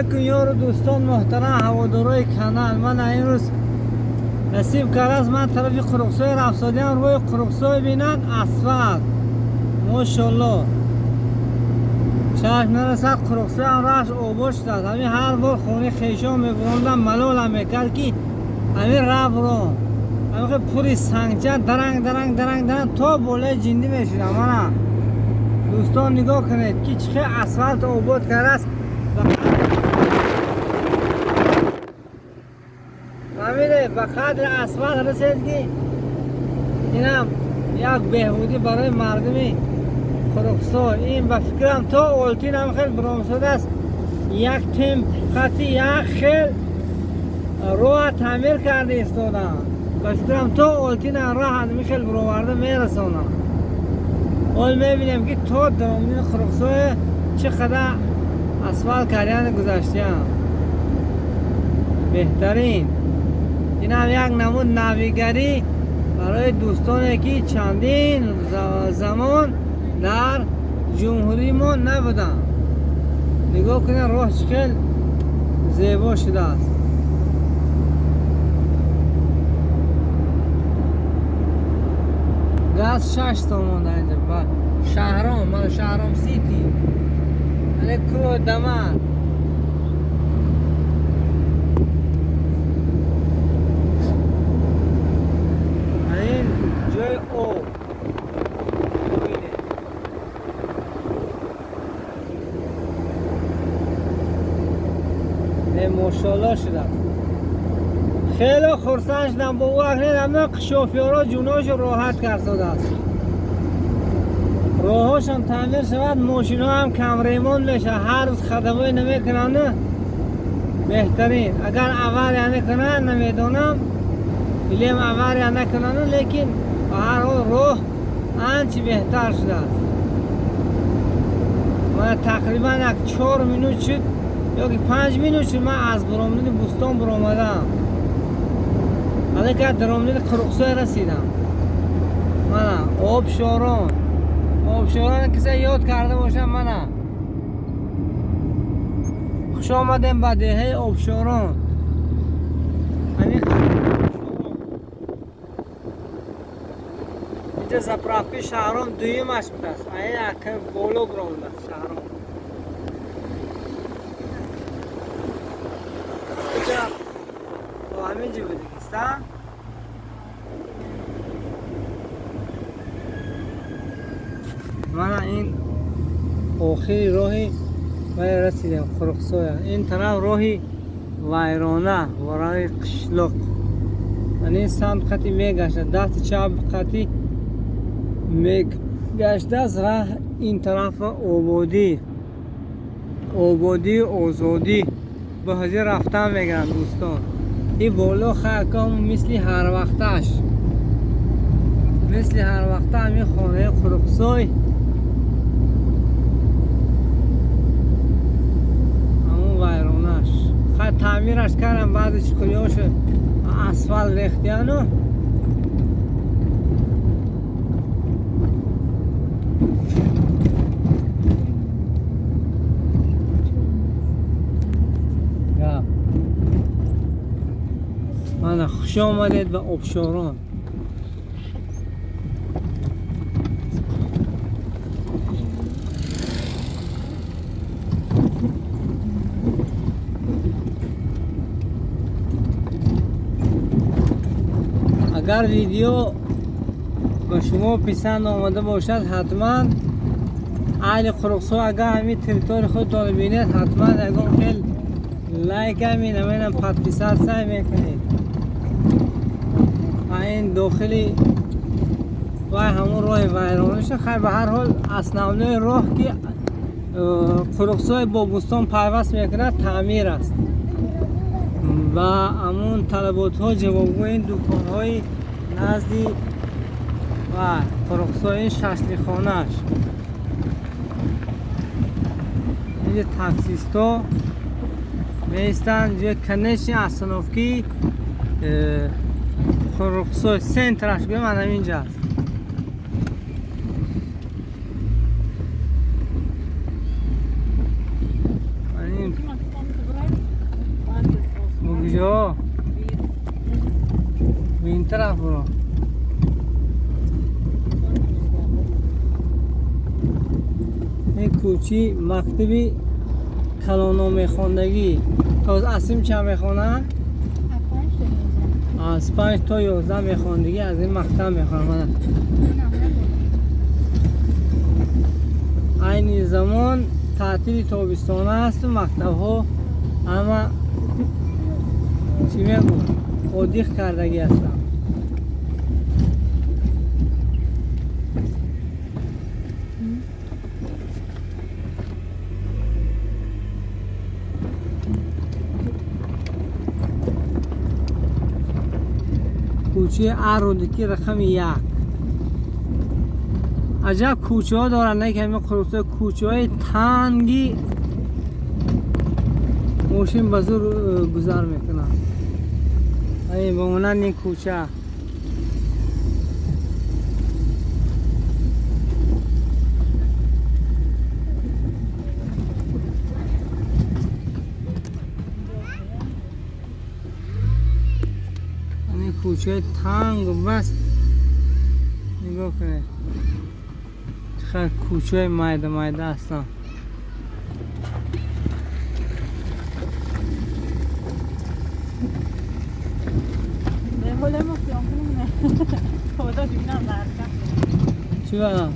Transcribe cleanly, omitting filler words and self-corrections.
Алейкум, ёру дӯстон, муҳтарам ҳаводорои канал. Ман имрӯз насиб кардааст, ман тарафи Қуруксой рафтодиам. Рӯи Қуруксой бинад, асфалт, мошолло, чашм нарасад. Қуруксоям раш обод шудааст. Ҳамин ҳар бор хонаи хешон мебурондам, малолам мекард, ки ҳамин ра буром, ҳамин пури сангча, даранг, даранг, даранг, даранг то болои ҷиндӣ мешудам. Мана, дӯстон, нигоҳ кунед, ки чӣ хел асфалт обод кардааст. Фаҳмиде, ба қадри асфалт расед, ки инам як беҳбудӣ барои мардуми Қуруксой. Ин ба фикрам то Олтин ҳам хел биромсодааст. Як темп хати як хел роҳа таъмир карда истодам. Ба фикрам, то Олтин роҳ ҳами хел бироварда мерасонам. Ҳол мебинем, ки то даромадини Қуруксой чӣ қадар асфалт кардани гузаштиам. Беҳтарин. Инам як намуд навигарӣ барои дӯстоне, ки чандин замон дар ҷумҳурии мо набуданд. Нигоҳ кунед, роҳ чӣ хел зебо шудааст. Газ 6 сомон дар инҷа ба Шаҳром. Мана Шаҳром Сити, ане кӯҳ дамар. Ин ҷои об бибинед. Е, мошолло шудам, хеле хурсанд шудам. Бо вақт ҳама шофёрҳо ҷуношо роҳат кардодааст. Роҳҳошон таъмир шавад, мошинҳо ҳам камремонт мешавад, ҳар рӯз ходовой намекунанд. Беҳтарин. Агар авария накунанд, намедонам, илем авария накунанд, лекин ба ҳар ҳол роҳ анчи беҳтар шудааст. Ман тақрибан як 4 минут шуд ёки 5 минут шуд, ман аз буромадани Бӯстон буромадам, аллакай даромадани Қуруксой расидам. Мана Обшорон. Обшорон киса ёд карда бошам. Мана, хуш омадем ба деҳаи Обшорон. Ани инҷа заправкаи Шаҳром дуюмаш будааст. Айн ака боло буромадааст Шаҳром. Инҷа то ҳамин ҷо будигистан. Мана ин охири роҳи вай расидем, Қуруксоя. Ин тараф роҳи вайрона ва роҳи қишлоқ. Ан ин самт қати мегашта, дасти чап қати мегаштааст раҳ. Ин тарафа Ободӣ, Ободӣ, Озодӣ ба ҳозир рафтан мегиранд, дӯстон. И боло хайком мисли ҳарвақташ, мисли ҳарвақта ҳамин хонаи Қуруксой ҳамун вайронаш. Хай, таъмираш кардам, баъзе чуқуриҳошо асфалт рехтияну. Гап. Мана, хуш омадед ба Обшорон. Агар видео ба шумо писанд омада бошад, ҳатман аҳли Қуруксой, агар ҳамин территорияи худтонро бинед, ҳатман ягон хел лайк ҳамин ҳаминам подписаться мекунед. А ин дохили вай ҳамон роҳи вайрониша. Хай, ба ҳар ҳол, основной роҳ, ки Қуруксой бо Бӯстон пайваст мекунад, таъмир аст ва ҳамун талаботҳо ҷавобгӯи. Дуконҳои назди ва Қуруксой, ин шашликхонааш. Инҷа таксистҳо меистанд. Ҷои конечный остановки Қуруксой, центраш гӯям, ана ҳаминҷа аст. Ин тараф буро. Ин кӯчи мактаби калономехондагӣ. То асим чанд мехонад? Аз 5 то 11 мехондагӣ, аз ин мактаб мехонад. Айни замон таътили тобистона асту мактабҳо ҳама чӣ мегӯ одиқ кардагӣ ҳастанд. Кӯчаи Арудики рақами 1. Аҷаб кӯчаҳо доранд, не ки ҳамин Қуруксой кӯчаҳои танги мошин ба зур гузар мекунад. Ай ба монанди ин кӯча. Ин кӯчаи танг бас нигоҳ кунед, чақадр кӯчаи майда майда ҳастанд. Чӣ бадам?